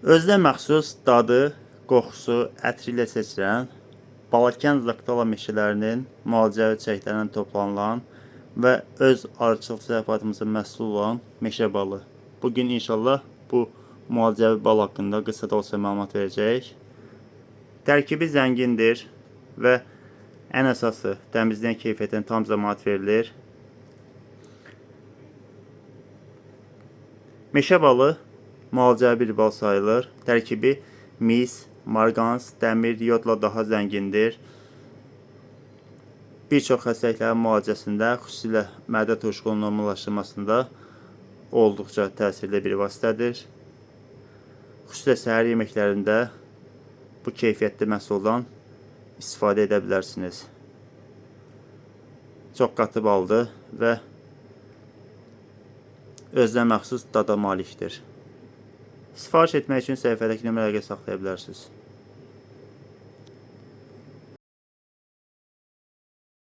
Özünə məxsus dadı, qoxusu, ətri ilə seçilən Balakən Zaqatala meşələrinin müalicəvi çiçəklərindən toplanılan və öz arıçılıq təsərrüfatımızın məhsulu olan meşə balı. Bugün inşallah bu müalicəvi bal haqqında qısa da olsa məlumat verəcəyik. Tərkibi zəngindir və ən əsası təmizliyən keyfiyyətinə tam zəmanət verilir. Meşə balı müalicəvi bir bal sayılır. Tərkibi mis, marqans, dəmir, yodla daha zəngindir. Bir çox xəstəliklərin müalicəsində, xüsusilə mədə turşuluğunun normallaşdırılmasında olduqca təsirli bir vasitədir. Xüsusilə səhər yeməklərində bu keyfiyyətli məhsuldan istifadə edə bilərsiniz. Çox qatı baldır və özünə məxsus dada malikdir. Sifariş etmək üçün səhifədəki nömrəyə saxlaya bilərsiniz.